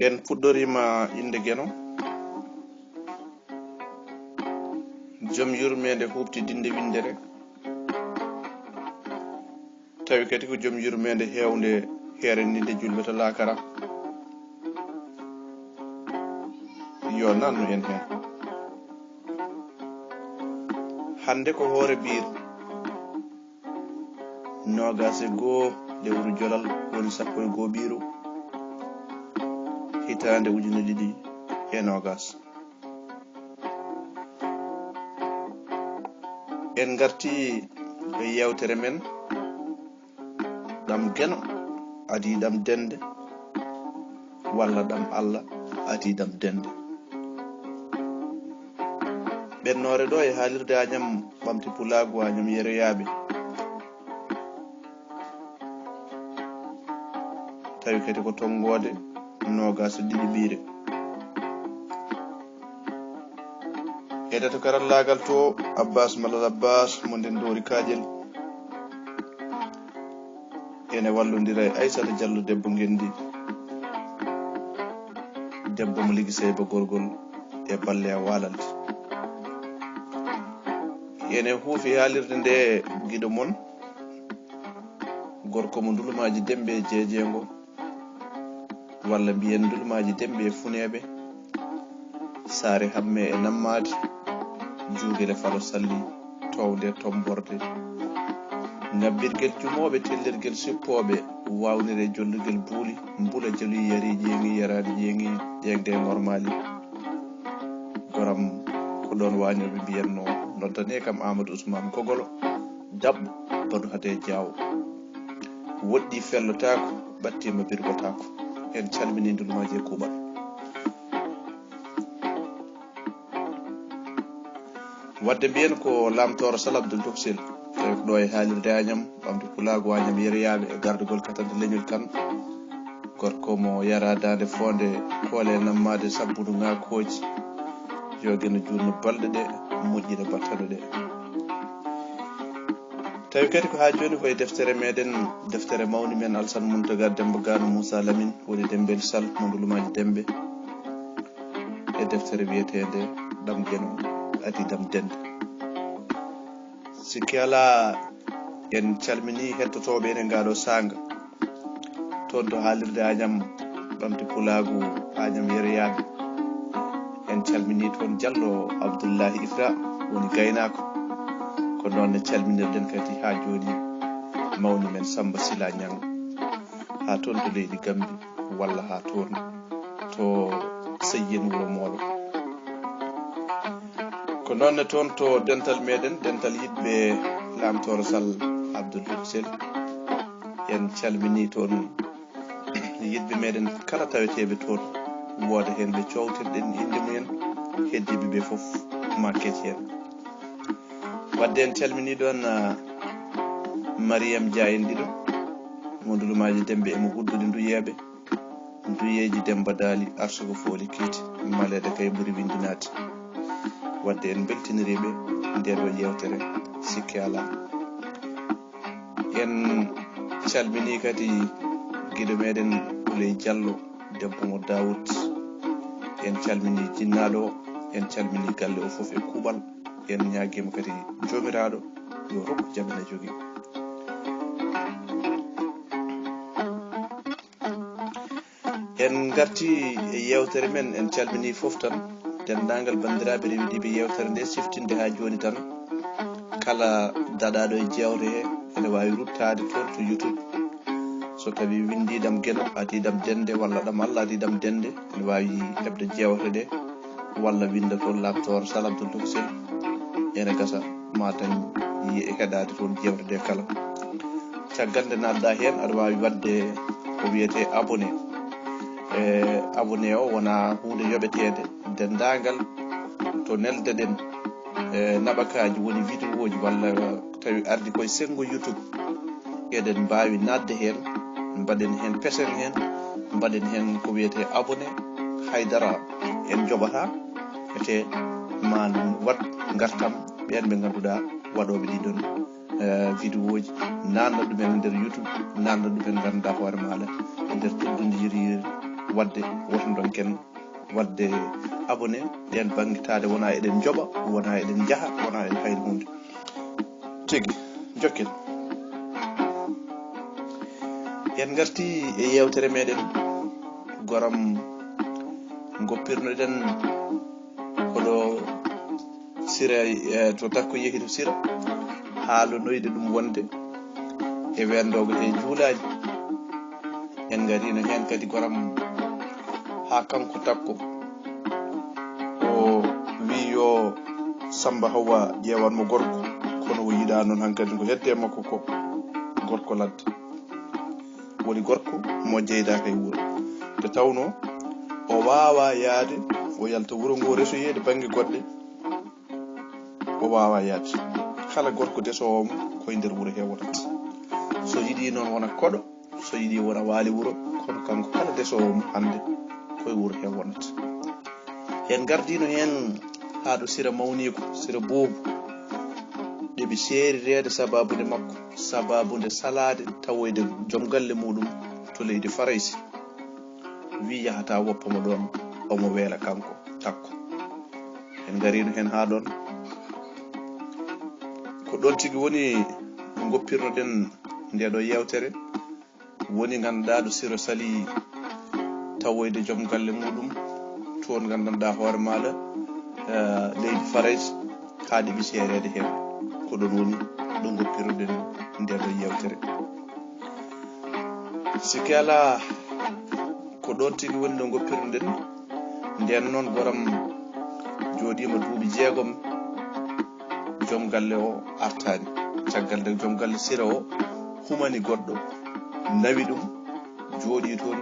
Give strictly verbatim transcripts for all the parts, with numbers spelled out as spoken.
En puɗɗoriima innde Geno, jom yurmeende huuɓtidinnde winndere, tawi kadi ko jom yurmeende heewnde heereniinde juulɓe to laakara. Yo nannu en heen. Hannde ko hoore biir, noogaas e goo lewru jolal, woni sappo e goo ɓiiru, hitaande ujunere ɗiɗi e noogaas. En ngarti e yeewtere men, ɗam Geno adii ɗam dennde, walla ɗam Alla adii ɗam dennde. Ɓennoore ɗo e haalirde Añam Ɓamti Pulaagu, Añam Yeroyaaɓe, tawi kadi ko tonngoode noogaas e ɗiɗi ɓiire. E to karallaagal to, Abbas Malal Abbas mo nden Doori Kaaƴel. Ene wallondira e Aysata Jallo, debbo Ngenndi, debbo mo Ligi Seyba Gorgol e Balle a Waalalde. Ene huufi haalirde nde giɗo mon, gorko mo Ndulumaaji Dembe e Jeejeengo, walla mbiyen Ndulumaaji Dembe e Funeeɓe, Saare Hamme e Nammaadi, Juugel e Falo Salli, Townde e Tomborde, Ŋabbirgel Jumooɓe, Tellirgel Sippooɓe, Waawnire e Jollugel Buuli, Mbula Joli Yari Ƴeeŋi Yaraani Ƴeeŋi, Ƴeeŋde e Ŋormaali. Goram ko ɗoon waañooɓe mbiyatnoo, noddanee kam Amadou Ousmane Gogolo, daɓɓo, badu hade jaawo. Woɗɗi fellotaako, ɓattiima birgotaako. En calminii Ndulumaaji e kuuɓal. Wadde mbiyen ko Laamtooro Sal Abdul Tuksel, tawi ko ɗo e haalirde Añam Ɓamti Pulaagu, Añam Yeroyaaɓe e gardagol katante leñol kan. Gorko mo yara daande foonde, koole nammaade sabbudu ŋaakooji. Yo Geno juutnu balɗe ɗe, moƴƴina battane ɗe. Tawi kadi ko haa jooni ko e deftere meɗen, deftere mawni men Alsan Muntaga Demba Gano Moussa Lamine, woni Dembel Sal mo Ndulumaaji Dembe, e deftere wiyeteende Ɗam Geno adii ɗam dennde. Sikki alaa, en calminii hettotooɓe ene ngaɗo saanga. Toon to haalirde Añam Ɓamti Pulaagu, Añam Yeroyaaɓe. En calminii toon Jallo Abdullahi Ifra, woni gaynaako. Ko noon ne calminirɗen kadi haa jooni mawni men Samba Sila Ñang, haa toon to leydi Gambi, walla haa toon to Seyyen Wuro Moolo. Ko noon ne toon to dental meɗen, dental yiɗɓe Laamtooro Sal Abdul Huksel. En calminii toon yiɗɓe meɗen kala taweteeɓe toon. Wooda heen ɓe cowtirɗen innde mumen, heddiiɓe ɓe fof ma kec heen. Wadde en calminii ɗoon, ah, Mariyam Dia en ɗiɗo, mo Ndulumaaji Dembe e mo Gudduɗi Nduyeeɓe. Nduyeeji Demba Daali, arsugo Fooli Kiiti, maleede kay mburi winndinaade. Wadde en mbeltiniriiɓe ndee ɗoo yeewtere, sikke alaa. En calminii kadi giɗo meɗen Uley Jallo, debbo mo Daawud. En calminii jinnaaɗo o, en calminii galle o fof e kuuɓal. En ñaagiima kadi Joomiraaɗo yo rokku jam ene jogii. En ngarti e yeewtere men, en calminii fof tan denndaangal banndiraaɓe rewidiiɓe yeewtere nde, siftinde haa jooni tan. Kala daɗaaɗo e jeewte he, ene waawi ruttaade toon to YouTube. So tawii winndii ɗam Geno, adii ɗam dennde, walla ɗam Alla adii ɗam dennde, ene waawi heɓde jeewte ɗe, walla winnda toon Laamtoor Sal Abdul Tuksel. Ene gasa ma dañ yi-, heɗaade toon jeewte ɗe kala. Caggal nde naatɗa heen, aɗa waawi waɗde ko wiyetee abonné. E, abonné o wonaa huunde yoɓeteede. Denndaangal to neldeɗen, e, naɓakaaji, woni vidéo ji, walla tawi ardi koye senngo YouTube, eɗen mbaawi naatde heen, mbaɗen heen pesen heen, mbaɗen heen ko wiyetee abonné. Haydara en njoɓataa, ete ma waɗ ngartam ɓeen ɓe ngannduɗaa waɗooɓe ɗii ɗoon, eh, vidéo ji, naatna ɗumen e nder YouTube, naatna ɗumen ngannduɗaa hoore maaɗa e nder teddundiiri wadde woto ndonken wadde abonné, nden bangitaade wona eɗen njoɓa, wona eɗen njaha, wona eɗen hayri hunde. Tigi, njokken. En ngarti e yewtere meɗen, goram goppirnoɗen ko ɗo Sira, eh, to Takko yehi to Sira, haalonoyde ɗum wonde e weendogo he juulaaji. En ngarino heen kadi goram haa kanko Takko. O wi yo Samba Hawwa ƴeewan mo gorko, kono o yiɗa noon hankadi ko hedde makko ko gorko ladde. Woni gorko mo jeydaaka e wuro. Nde tawnoo o waawaa yahde, o yalta wuro ngoo resoyeede bannge goɗɗe, o waawaa yahde. Kala gorko desoowo mo, ko e nder wuro hee wonata. So yiɗii noon wona koɗo, so yiɗii wona waali wuro, kono kanko kala desoowo mo hannde, ko e wuro hee wonata. En ngardiino heen haa ɗo Sira mawniiko, Sira boobu. Ɗeɓi seerireede sabaabu nde makko, sabaabu nde salaade tawoyde joom galle muuɗum to leydi Farayse. Wi yahata woppa mo ɗoon, omo weela kanko Takko. En ngariino heen haa ɗoon. Ko ɗoon tigi woni no ngoppirnoɗen ndee ɗoo yeewtere. Woni ngannduɗaa ɗo Sira sali tawoyde joom galle muuɗum, toon nganndanɗaa hoore maaɗa, eh, leydi Farayse, haa ɗeɓi seereede heen. Ko ɗoon woni ɗo ngoppirɗen ndee ɗoo yeewtere. Sikke alaa, ko ɗoon tigi woni ɗo ngoppirɗen. Ndeen noon, goram jooɗiima duuɓi jeegom, joom galle o artaani. Caggal nde joom galle Sira o humani goɗɗo, nawi ɗum, jooɗii toon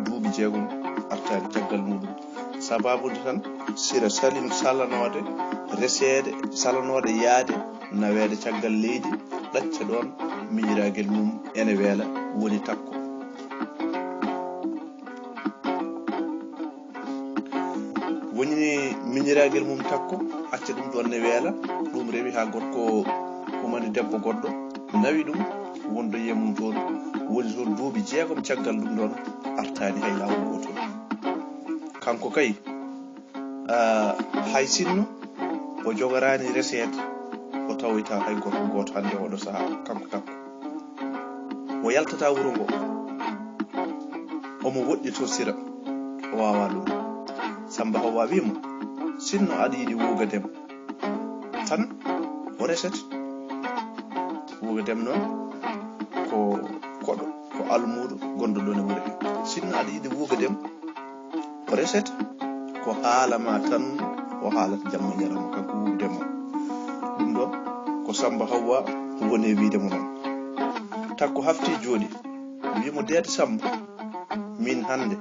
duuɓi jeegom, artaani caggal muuɗum. Sabaabu nde tan, Sira salin salanoode, reseede, salanoode yaade, naweede caggal leydi, ɗacca ɗoon miñiraagel mum ene weela, woni Takko. Woni miñiraagel mum Takko, acca ɗum ɗoon ne weela, ɗum rewi haa gorko humani debbo goɗɗo, nawi ɗum, wondoyi e mum toon, woni toon duuɓi jeegom caggal ɗum ɗoon, artaani hay laawol gootol. Kanko kay, ah, hay sinno o jogoraani reseede, o tawoyta hay gorko gooto hannde oɗo sahaa, kanko Takko. O yaltata wuro ngo. Omo woɗɗi to Sira. O waawaa ɗum. Samba Hawwa wi mo, sinno aɗa yiɗi wuugadem tan, o reset. Wuugadem noon ko koɗo, ko almuudo gonɗo ɗoon e wuro he. Sinno aɗa yiɗi wuugadem, o reset, ko haala ma tan o haalata jamma ñalawma, kanko wuugadem o. Ɗum ɗo ko Samba Hawwa woni e wiide mo noon. Takko hafti jooɗi, wi mo, deede Samba, min hannde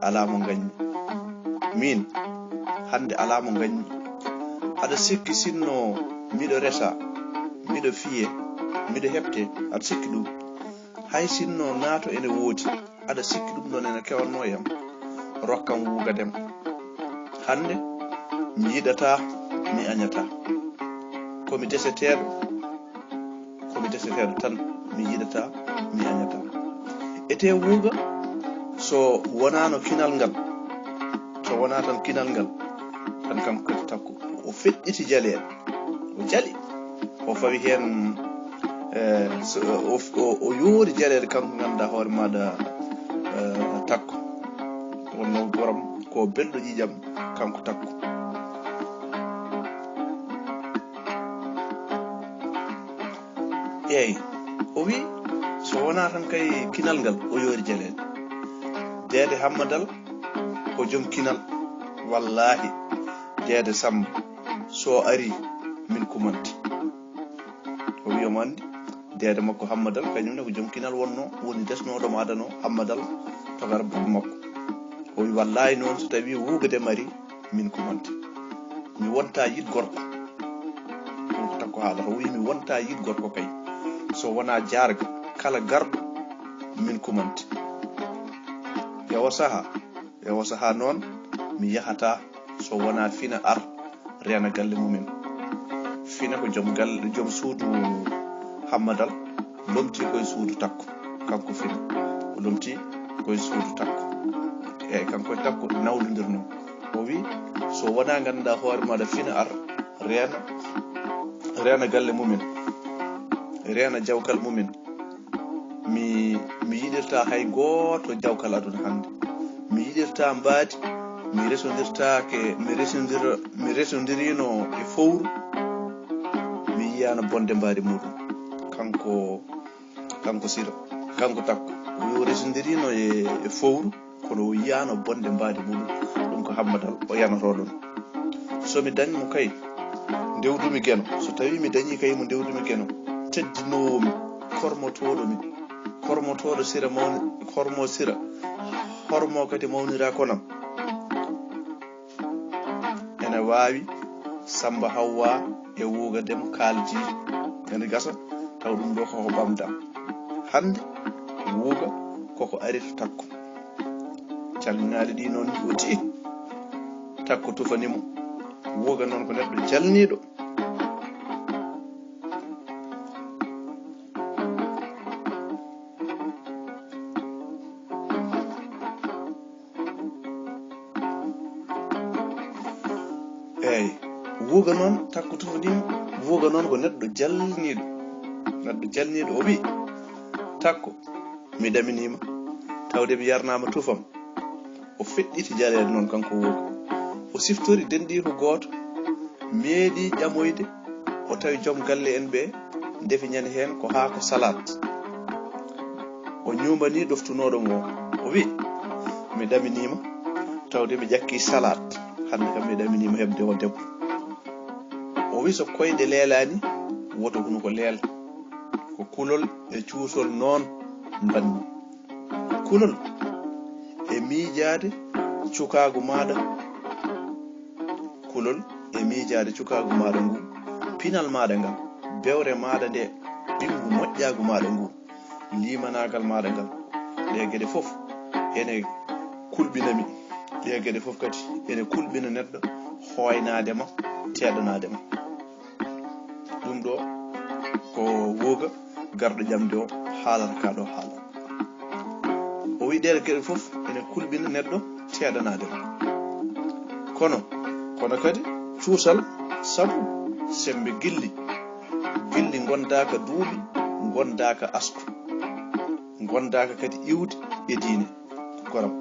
alaa mo ngañmi. Min hannde alaa mo ngañmi. Aɗa sikki sinno miɗo resa, miɗo fiye, miɗo heɓte, aɗa sikki ɗum? Hay sinno naato ene woodi, aɗa sikki ɗum ɗoon ene kewannoo e am? Rokkam wuugadem. Hannde mi yiɗataa, mi añataa. Ko mi deseteeɗo, ko mi deseteeɗo tan, mi yiɗataa, mi añataa. Etee wuuga, so wonaano kinal ngal, so wonaa tan kinal ngal, tan kanko kadi Takko o feƴƴiti jaleeɗe. O jali. O fawi heen, eh, so, o, o, o yoori jaleeɗe kanko ngannduɗaa hoore maaɗa, eh, Takko. Wonno goram ko belɗo ƴiiƴam kanko Takko. Eey, o wi, so wonaa tan kay kinal ngal, o yoori jaleeɗe. Deede Hammadal ko joom kinal, wallaahi, deede Samba, so ari min kumante. O wi omo anndi, deede makko Hammadal, kañum ne ko joom kinal wonno, woni desnooɗo mo adano Hammadal to garabal makko. O wi, wallaahi noon, so tawi wuugadem ari, min kumante. Mi wonta yiɗ gorko. Ɗum ko Takko haalata. O wi, mi wonta yiɗ gorko kay. So wonaa jaarga, kala garɗo, min kumante. E o sahaa, e o sahaa noon, mi yahataa so wonaa Fina ar reena galle mumen. Fina ko joom galle, joom suudu Hammadal, lomtii ko e suudu Takko. Kanko Fina, o lomtii ko e suudu Takko. Eyi, kanko e Takko nawlondirno. O wi, so wonaa ngannduɗaa hoore maaɗa fina ar, reena, reena galle mumen, reena jawkal mumen. Mi, mi yiɗirta hay gooto jawkal aduna hannde. Mi yiɗirta mbaadi, mi resondirtaake, mi resondir-, mi resondirino e fowru, mi yiyaano bonde mbaadi muɗum. Kanko, kanko Sira, kanko Takko, o resondirino e, e fowru, kono o yiyaano bonde mbaadi muɗum. Ɗum ko Hammadal o yanotoɗon. So mi dañ mo kay, ndewdumi Geno. So tawi mi dañi kay mo, ndewdumi Geno, teddinoowo mi, kormotooɗo mi, kormotooɗo Sira mawni-, kormo Sira, hormo kadi mawnira konam. Ene waawi Samba Hawwa e Wuuga Dem kaaldi, ene gasa taw ɗum ɗo koko ɓamdam. Hannde Wuuga koko ari to Takko. Calminaali ɗi noon njuuti. Takko tufani mo. Wuuga noon ko neɗɗo jalniiɗo. Eey, Wuuga noon, Takko tufaniima. Wuuga noon ko neɗɗo jalniiɗo. Neɗɗo jalniiɗo, o wi, Takko, mi ɗaminiima, tawde mi yarnaama tufam. O feɗɗiti jaleede noon, kanko Wuuga. O siftori denɗiiko gooto, meeɗi ƴamoyde, o tawi joom galle en ɓe ndefi ñande heen ko haako salaat. O ñuumbanii ɗoftunooɗo mo, o wi, mi ɗaminiima, tawde mi ƴakki salaat. Hannde kam mi ɗaminiima heɓde o debbo. O wi, so koyɗe leelaani, woto hunuko leel. Ko kulol e cuusol noon mbaɗmi. Kulol e miijaade cukaagu maaɗa, kulol e miijaade cukaagu maaɗa ngu, pinal maaɗa ngal, bewre maaɗa nde, ɓinngu moƴƴaagu maaɗa ngu, limanaagal maaɗa ngal. Ɗee geɗe fof ene kulɓina mi. Ɗee geɗe fof kadi ene kulɓina neɗɗo, hooynaade ma, teeɗanaade ma. Ɗum ɗo ko Wuuga garɗo ƴamde o haalata ka ɗo haala. O wi ɗee geɗe fof ene kulɓina neɗɗo, teeɗanaade mo. Kono, kono kadi cuusal sabu semmbe gilli. Gilli ngondaaka duuɓi, ngondaaka asku, ngondaaka kadi iwdi e diine. Goram.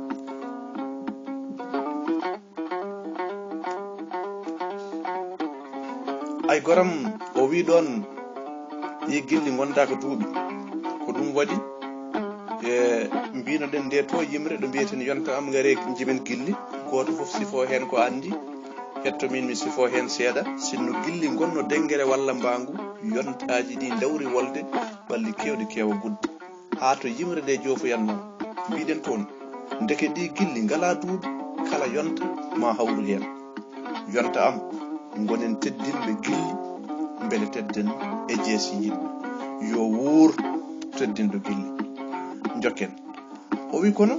Ay goram, o wi ɗoon, ɗi gilli ngondaaka duuɓi. Ko ɗum waɗi, e, mbinoɗen nde to yimre ɗo mbiyeten yonta am ngare jimen gilli, gooto fof sifo heen ko anndi, hetto min mi sifo heen seeɗa, sinno gilli ngonno denngere walla mbaangu, yontaaji ɗi ndawri wolde, ɓalli keewɗi keewa gudde. Haa to yimre nde joofoyatnoo. Mbiɗen toon, ndeke ɗi gilli ngalaa duuɓi, kala yonta ma hawru heen. Yonta am, ngonen teddinɓe gilli, mbele tedden e jeesi yimɓe. Yo wuur teddinɗo gilli. Njokken. O wi kono,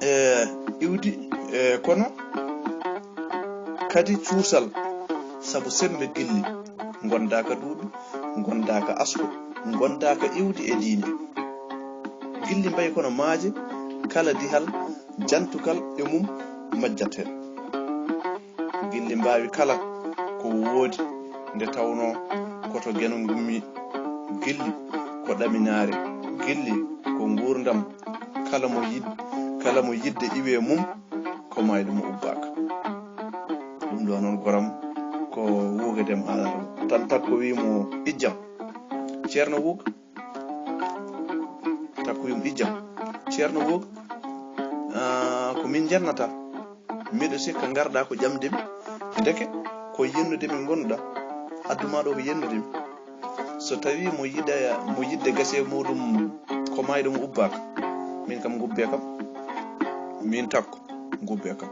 e, iwdi, e, kono kadi cuusal, sabu semmbe gilli, ngondaaka duuɓi, ngondaaka asku, ngondaaka iwdi e diine. Gilli mbayi kono maaje, kala dihal jantukal e mum majjat heen. Gilli mbaawi kala ko woodi nde tawnoo ko to Geno ngummi. Gilli ko ɗaminaare, gilli ko nguurndam, kala mo yiɗ-, kala mo yiɗde iwi e mum, ko maayɗo mo ubbaaka. Ɗum ɗo noon goram ko Wuuga Dem haalata. Tan Takko wi mo, ijjam. Ceerno Wuuga. Takko wi mo, ijjam. Ceerno Wuuga, ah, ko min njennata. Miɗo sikka ngarɗa ko ƴamde mi. Ndeke ko yennude mi ngonɗa. Addu ma ɗo ko yennude mi. So tawi mo yiɗa, mo yiɗde gasi e muɗum ko maayɗo mo ubbaaka, min kam ngubbe kam. Min Takko, ngubbe kam.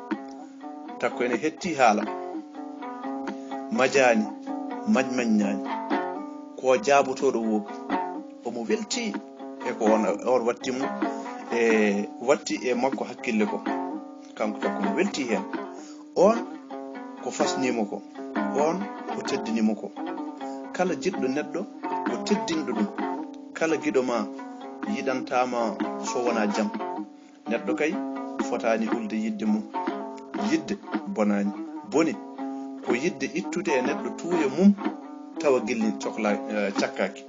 Takko ene hetti haala. Majaani, majmañnaani. Ko jaabotooɗo Wuuga. Omo welti e ko on, on watti mo, e watti e makko hakkille ko. Kanko Takko mo welti heen. On ko fasnimo ko, on ko teddinimo ko. Kala jiɗɗo neɗɗo ko teddinɗo ɗum. Kala giɗo ma yiɗantama so wona jam. Neɗɗo kay fotaani hulde yiɗde mum. Yiɗde bonaani. Boni ko yiɗde ittude e neɗɗo tuuyo mum tawa gilli coklaa-, eh, cakkaaki.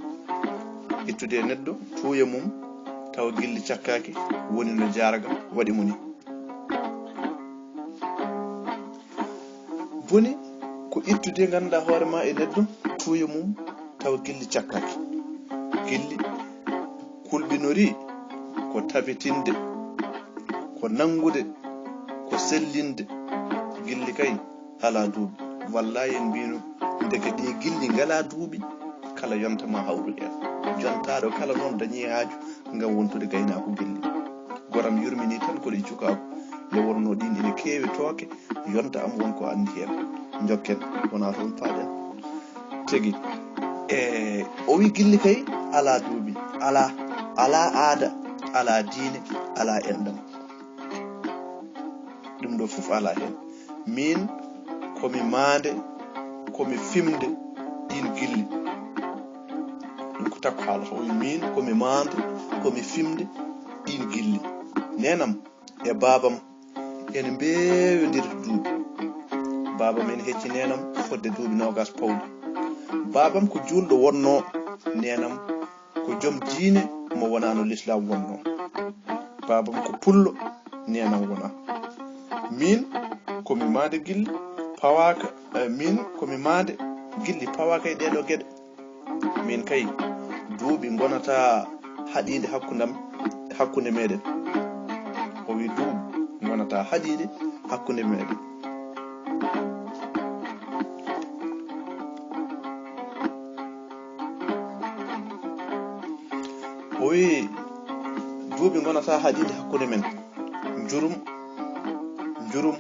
Ittude e neɗɗo tuuyo mum tawa gilli cakkaaki woni no jaarga waɗi mo ni. Boni ko ittude ngannduɗaa hoore ma e neɗɗo tuuyo mum tawa gilli cakkaaki. Gilli kulɓinorii ko tabitinde, ko nanngude, ko sellinde. Gilli kay alaa duuɓi. Wallaahi en mbiino ndeke ɗee gilli ngalaa duuɓi, kala yonta ma hawru heen. Jontaaɗo kala noon dañii haaju ngam wontude gaynaaku gilli. Goram yurminii tan ko ɗi cukaaku, nde wonnoo ɗiin ina keewi tooke, yonta am won ko anndi heen. Njokken, wonaa toon paaɗen. Tigi. E, o wi gilli kay alaa duuɓi, alaa, alaa aada, alaa diine, alaa enɗam. Ɗum ɗo fof alaa heen. Miin ko mi maande, ko mi fimde ɗiin gilli. Ɗum ko takko haalata. O wi miin ko mi maande, ko mi fimde ɗiin gilli. Neenam e baabam ene mbeewondiri duuɓi. Baabam ene hecci neenam fodde duuɓi noogaas pawɗi. Baabam ko juulɗo wonnoo, neenam ko joom diine mo wonaano lislaam wonnoo. Baabam ko pullo, neenam wonaa. Miin ko mi maande gilli pawaaka, eh, miin ko mi maande gilli pawaaka e ɗee ɗoo geɗe. Miin kay, duuɓi ngonataa haɗiinde hakkundam, hakkunde meɗen. O wi duuɓi ngonataa haɗiinde hakkunde meɗen. O wi duuɓi ngonataa haɗiinde hakkunde men. Njurum, njurum,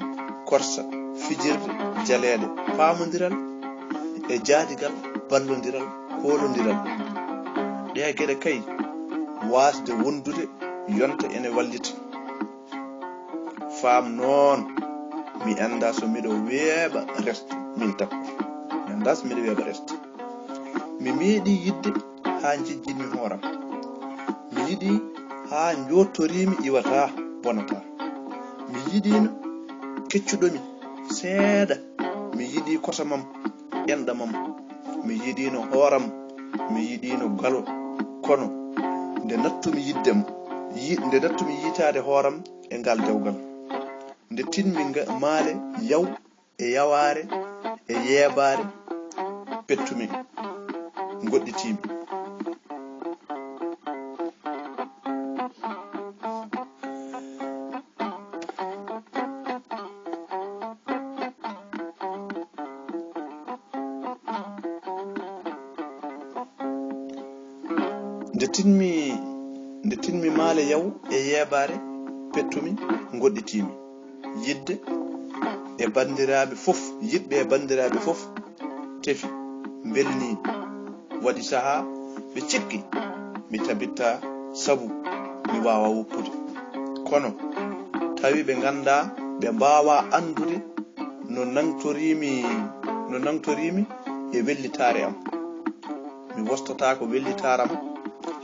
korsa, fijirde, jaleeɗe, paamondiral e jaadigal, ballondiral, koolondiral. Ɗee geɗe kay, waasde wondude yonta ene wallita. Faam noon, mi anndaa so miɗo weeɓa resde, min takko. Mi anndaa so miɗo weeɓa resde. Mi meeɗii yiɗde haa njejjinmi hooram. Mi yiɗii haa njooɗtoriimi iwataa, bonataa. Mi yiɗiino keccuɗomi seeɗa. Mi yiɗii kosamam, enɗamam. Mi yiɗiino hooram. Mi yiɗiino galo. Kono nde nattumi yiɗde mo, yi-, nde nattumi yiitaade hooram e ngal dewgal, nde tinmi nga-, maale yaw e yawaare e yeebaare, pettumi, ngoɗɗitiimi. Nde tinmi, nde tinmi maale yaw e yeebaare, pettumi, ngoɗɗitiimi. Yiɗde e banndiraaɓe fof, yiɗɓe e banndiraaɓe fof tefi, mbelnii. Waɗi sahaa ɓe cikki mi tabittaa sabu mi waawaa woppude. Kono tawi ɓe nganndaa, ɓe mbaawaa anndude no nangtoriimi, no nangtoriimi e wellitaare am. Mi wostataako wellitaaram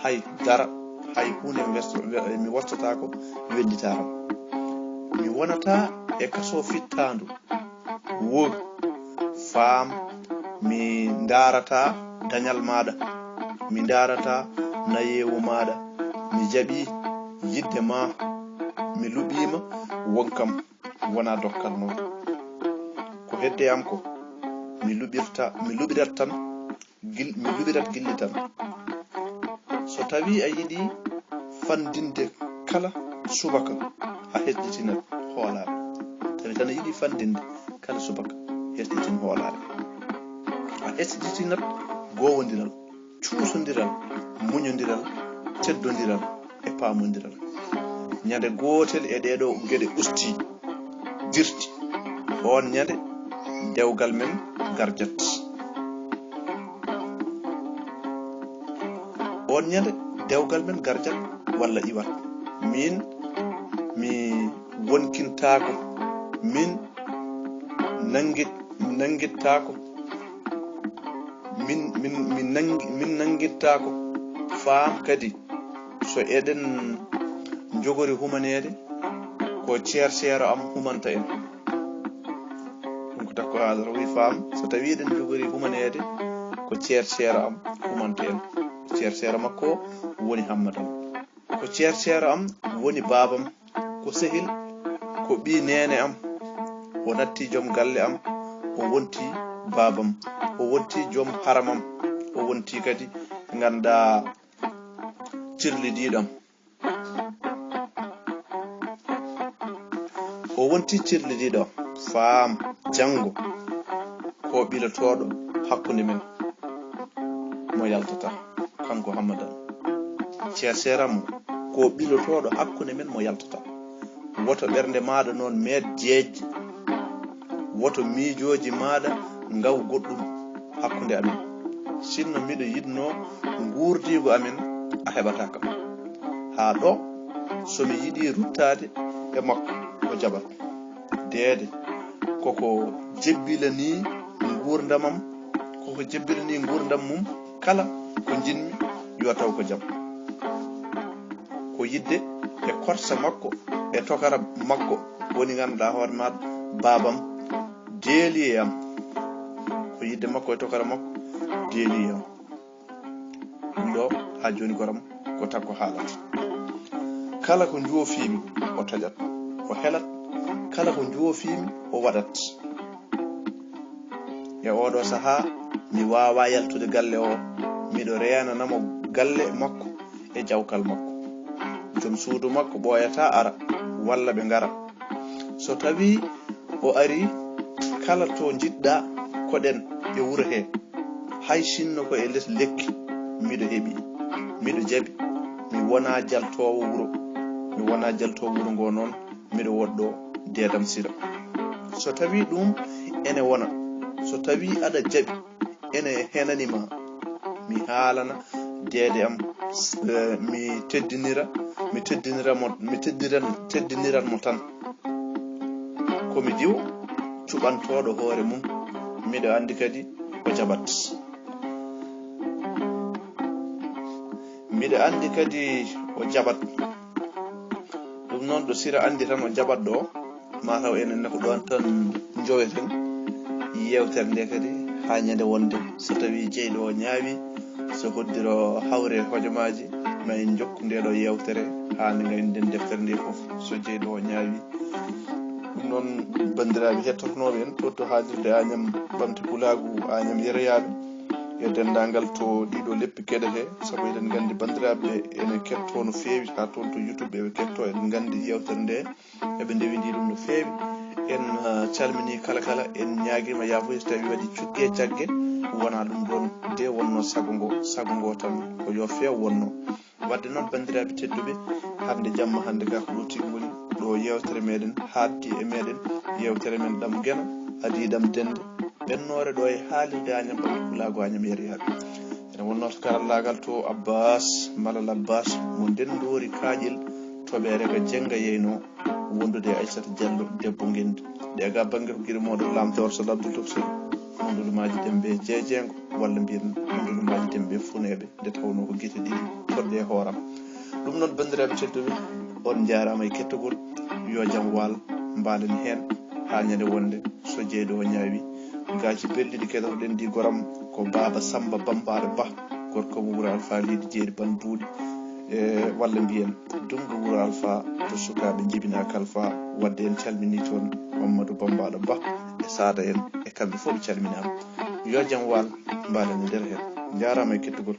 hay dara, hay huunde mi westo-, mi wostataako wellitaaram. Mi wonataa e kasoo fittaandu. Woo, faam, mi ndaarataa dañal maaɗa, mi ndaarataa nayeewu maaɗa. Mi jaɓii yiɗde ma, mi luɓiima, won kam wonaa dokkal noon. Ko hedde am ko, mi luɓirta, mi luɓirat tan, gil-, mi luɓirat gilli tan. So tawii a yiɗii fanndinde kala subaka, a hesɗitinat hoolaare. Tawi tan a yiɗii fanndinde kala subaka, hesɗitin hoolaare. A hesɗitinat goowondiral, cuusondiral, muñondiral, teddondiral e paamondiral. Ñande gootel e ɗee ɗoo geɗe ustii, dirti, oon ñande dewgal men garjat. Oon ñande dewgal men garjat walla iwat. Miin mi wonkintaako, miin nanngit-, mi nanngittaako, min, min, min nanngi-, min nanngittaako. Faam kadi, so eɗen njogori humaneede, Ko ceer ceero am humanta en. Ɗum ko takko haalata, o wi faam, so tawii eɗen njogori humaneede, ko ceer ceero am humanta en. Ceer ceero makko woni Hammadan. Ko ceer ceero am woni baabam. Ko sehil, ko ɓii neene am. O natti joom galle am, o wonti baabam, o wonti joom haramam, o wonti kadi, nganndaa, cirlidiiɗam. O wonti cirlidiiɗo faam janngo, ko ɓilotooɗo hakkunde men mo yaltata, kanko Hammadan. Ceer ceero am, ko ɓilotooɗo hakkunde men mo yaltata. Woto ɓernde maaɗa noon meet jeejje. Woto miijooji maaɗa ngaw goɗɗum hakkunde amen. Sinno miɗo yiɗnoo nguurdiigu amen, a heɓataa kam. Haa ɗo, so mi yiɗii ruttaade e makko, o jaɓat. Deede, koko jebbilanii nguurndamam, koko jebbilanii nguurndam mum, kala ko njiɗmi, yo taw ko jam. Ko yiɗde e korsa makko, e tokara makko, woni ngannduɗaa hoore maaɗa, baabam deeli e am. Ko yiɗde makko e tokara makko deeli e am. Ɗum ɗo, haa jooni, goram, ko takko haalata. Kala ko njoofiimi, o taƴat, o helat. Kala ko njoofiimi, o waɗat. E ooɗo sahaa, mi waawaa yaltude galle o. Miɗo reenanamo galle makko e jawkal makko. Joom suudu makko ɓooyataa ara, walla ɓe ngara. So tawii o arii, kala to njiɗɗaa, koɗen e wuro hee. Hay sinno ko e les lekki, miɗo heɓi, miɗo jaɓi. Mi wonaa jaltoowo wuro, mi wonaa jaltoowo wuro ngoo noon, miɗo woɗɗoo deedam Sira. So tawii ɗum ene wona, so tawii aɗa jaɓi, ene henani ma, mi haalana deede am, eh, mi teddinira, mi teddinira mo, mi teddiran, teddiniran mo tan. Ko mi diwo cuɓantooɗo hoore mum, miɗo anndi kadi o jaɓat. Miɗo anndi kadi o jaɓat. Ɗum noon, ɗo Sira anndi tan o jaɓat ɗo, mataw enen ne ko ɗoon tan njoweten yeewtere nde kadi haa ñande wonde. So tawii jeyɗo o ñaawi, so hoddiro hawre hojomaaji, ma en njokku nde ɗo yeewtere haa nde ngaynden deftere nde fof, so jeyɗo o ñaawi. Ɗum noon, banndiraaɓe hettotonooɓe en toon to haalirde Añam Ɓamte Pulaagu, Añam Yeroyaaɓe, e denndaangal to ɗiɗo leppi keɗe he, sabu eɗen nganndi banndiraaɓe ɓe ene kettoo no feewi, haa toon to YouTube eɓe kettoo, eɗen nganndi yeewtere nde eɓe ndewindii ɗum no feewi. En, ah, calminii kala kala, en ñaagiima yaafuya so tawii waɗi cukke e cagge, wonaa ɗum ɗoon de wonnoo sago ngo, sago ngo tan ko yo feew wonnoo. Wadde noon, banndiraaɓe tedduɓe, hannde jamma hannde ka ko ɗo tigi woni, ɗo yeewtere meɗen haaɗdi e meɗen, yeewtere men ɗam geno, adii ɗam dennde, ɓennoore ɗo e haalirde Añam Ɓamte Pulaagu, Añam Yeroyaaɓe. Ene wonnoo to karallaagal to Abbas, Malal Abbas, mo ndenndoori kaaƴel toɓeere ka jennga yeynoo, wondude e Aissata Diallo, debbo ngenndi. Ɗe ga bannge ko giri mooɗon Lamtoor Sal Abdou Tokosel, Mamadou Maaji Dembe Jeejeengo, walla mbiyen Mamadou Maaji Dembe Funeeɓe, nde tawnoo ko gite ɗiɗi toɗɗe e hooram. Ɗum noon, banndiraaɓe tedduɓe, on njaaraama e kettogol. Yo jam waal, mbaalen heen haa ñande wonde, so jeyɗo o ñaawi. Gaaji belɗi ɗi keɗotoɗen ɗi, goram ko Baaba Samba Bambaaɗo Bah, gorko mo wuro Alfa Leydi Jeeri Ban Buuɗi, e walla mbiyen Dunngu wuro Alfa, to sukaaɓe njibinaa kalfa. Wadde en calminii toon Mamadou Bambaaɗo Bah e Saada en, e kamɓe fof ɓe calminaama. Yo jam waal, mbaalen e nder heen. Njaaraama e kettugol.